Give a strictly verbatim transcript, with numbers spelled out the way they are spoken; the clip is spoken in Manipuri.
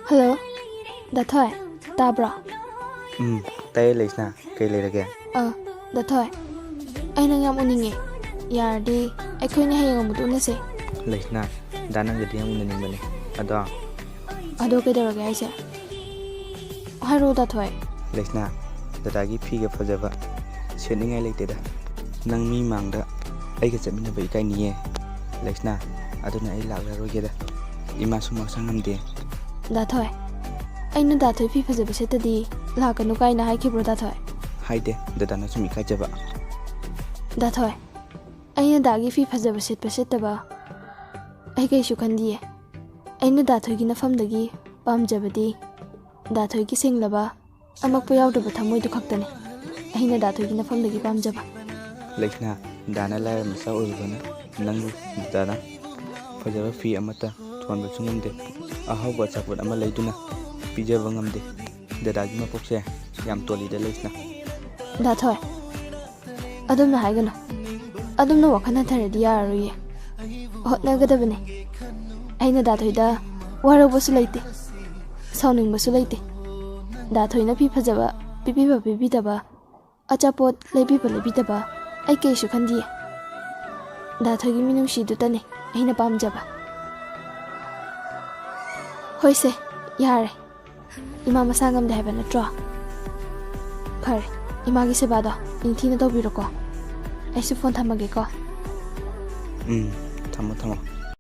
ꯍꯜꯂꯣ, ꯗꯥ ꯊꯣꯏ, ꯇꯥꯕ꯭ꯔꯣ? ꯎꯝ, ꯇꯥꯏꯌꯦ ꯂꯩꯁꯅꯥ, ꯀꯩ ꯂꯩꯔꯒꯦ? ꯑ, ꯗꯥ ꯊꯣꯏ, ꯑꯩ ꯅꯪ ꯌꯥꯝ ꯎꯅꯤꯡꯉꯦ꯫ ꯌꯥꯔꯗꯤ ꯑꯩꯈꯣꯏꯅ ꯍꯌꯦꯡ ꯑꯃꯨꯛ ꯎꯅꯁꯦ꯫ ꯂꯩꯁꯅꯥ, ꯗꯥ ꯅꯪꯒꯗꯤ ꯌꯥꯝ ꯎꯅꯅꯤꯡꯕꯅꯦ꯫ ꯑꯗꯣ ꯑꯗꯣ ꯀꯩꯗꯧꯔꯒꯦ ꯍꯥꯏꯁꯦ? ꯍꯥꯏꯔꯛꯑꯣ ꯗꯥ ꯊꯣꯏ꯫ ꯂꯩꯁꯅꯥ, ꯗꯗꯥꯒꯤ ꯐꯤꯒ ꯐꯖꯕ ꯁꯦꯠꯅꯤꯡꯉꯥꯏ ꯂꯩꯇꯦꯗ꯫ ꯅꯪ ꯃꯤ ꯃꯥꯡꯗ ꯑꯩꯒ ꯆꯠꯃꯤꯟꯅꯕ ꯏꯀꯥꯏꯅꯤꯌꯦ ꯂꯩꯁꯅꯥ, ꯑꯗꯨꯅ ꯑꯩ ꯂꯥꯛꯂꯔꯣꯏꯒꯦꯗ꯫ ꯏꯃꯥꯁꯨ ꯃꯁꯥ ꯉꯝꯗꯦ꯫ ꯗꯥ ꯊꯣꯏ, ꯑꯩꯅ ꯗꯥ ꯊꯣꯏ ꯐꯤ ꯐꯖꯕ ꯁꯦꯠꯇꯗꯤ ꯂꯥꯛꯀꯅꯨ ꯀꯥꯏꯅ ꯍꯥꯏꯈꯤꯕ꯭ꯔꯣ ꯗꯥ ꯊꯣꯏ? ꯍꯥꯏꯗꯦ, ꯗꯗꯥꯅ ꯁꯨꯝ ꯏꯀꯥꯏꯖꯕ꯫ ꯗꯥ ꯊꯣꯏ, ꯑꯩꯅ ꯗꯥꯒꯤ ꯐꯤ ꯐꯖꯕ ꯁꯦꯠꯄ ꯁꯦꯠꯇꯕ ꯑꯩ ꯀꯩꯁꯨ ꯈꯟꯗꯤꯌꯦ꯫ ꯑꯩꯅ ꯗꯥ ꯊꯣꯏꯒꯤ ꯅꯐꯝꯗꯒꯤ ꯄꯥꯝꯖꯕꯗꯤ ꯗꯥ ꯊꯣꯏꯒꯤ ꯁꯦꯡꯂꯕ, ꯑꯃꯛꯄ ꯌꯥꯎꯗ꯭ꯔꯕ ꯊꯃꯣꯏꯗꯨ ꯈꯛꯇꯅꯤ ꯑꯩꯅ ꯗꯥ ꯊꯣꯏꯒꯤ ꯅꯐꯝꯗꯒꯤ ꯄꯥꯝꯖꯕ꯫ ꯂꯩꯁꯅꯥ, ꯗꯥꯅ ꯂꯥꯏꯔ ꯃꯆꯥ ꯑꯣꯏꯔꯨꯕꯅ ꯅꯪꯕꯨ ꯗꯗꯥꯅ ꯐꯖꯕ ꯐꯤ ꯑꯃꯠꯇ ꯊꯣꯟꯕꯁꯨ ꯉꯝꯗꯦ, ꯑꯍꯥꯎꯕ ꯑꯆꯥꯄꯣꯠ ꯑꯃ ꯂꯩꯗꯨꯅ ꯄꯤꯖꯕ ꯉꯝꯗꯦ꯫ ꯗꯗꯥꯒꯤ ꯃꯄꯣꯛꯁꯦ ꯌꯥꯝ ꯇꯣꯜꯂꯤꯗ ꯂꯩꯁꯅꯥ꯫ ꯗꯥ ꯊꯣꯏ, ꯑꯗꯨꯝꯅ ꯍꯥꯏꯒꯅꯨ꯫ ꯑꯗꯨꯝꯅ ꯋꯥꯈꯜ ꯍꯟꯊꯔꯗꯤ ꯌꯥꯔꯔꯣꯏꯌꯦ꯫ ꯍꯣꯠꯅꯒꯗꯕꯅꯦ꯫ ꯑꯩꯅ ꯗꯥ ꯊꯣꯏꯗ ꯋꯥꯔꯧꯕꯁꯨ ꯂꯩꯇꯦ, ꯁꯥꯎꯅꯤꯡꯕꯁꯨ ꯂꯩꯇꯦ꯫ ꯗꯥ ꯊꯣꯏꯅ ꯐꯤ ꯐꯖꯕ ꯄꯤꯕꯤꯕ ꯄꯤꯕꯤꯗꯕ, ꯑꯆꯥꯄꯣꯠ ꯂꯩꯕꯤꯕ ꯂꯩꯕꯤꯗꯕ ꯑꯩ ꯀꯩꯁꯨ ꯈꯟꯗꯤꯌꯦ꯫ ꯗꯥ ꯊꯣꯏꯒꯤ ꯃꯤꯅꯨꯡꯁꯤꯗꯨꯇꯅꯦ ꯑꯩꯅ ꯄꯥꯝꯖꯕ꯫ ꯍꯣꯏꯁꯦ, ꯌꯥꯔꯦ꯫ ꯏꯃꯥ ꯃꯁꯥ ꯉꯝꯗꯦ ꯍꯥꯏꯕ ꯅꯠꯇ꯭ꯔꯣ? ꯐꯔꯦ, ꯏꯃꯥꯒꯤ ꯁꯦꯕꯥꯗꯣ ꯅꯤꯡꯊꯤꯅ ꯇꯧꯕꯤꯔꯣꯀꯣ꯫ ꯑꯩꯁꯨ ꯐꯣꯟ ꯊꯝꯃꯒꯦꯀꯣ꯫ ꯎꯝ, ꯊꯝꯃꯣ ꯊꯝꯃꯣ꯫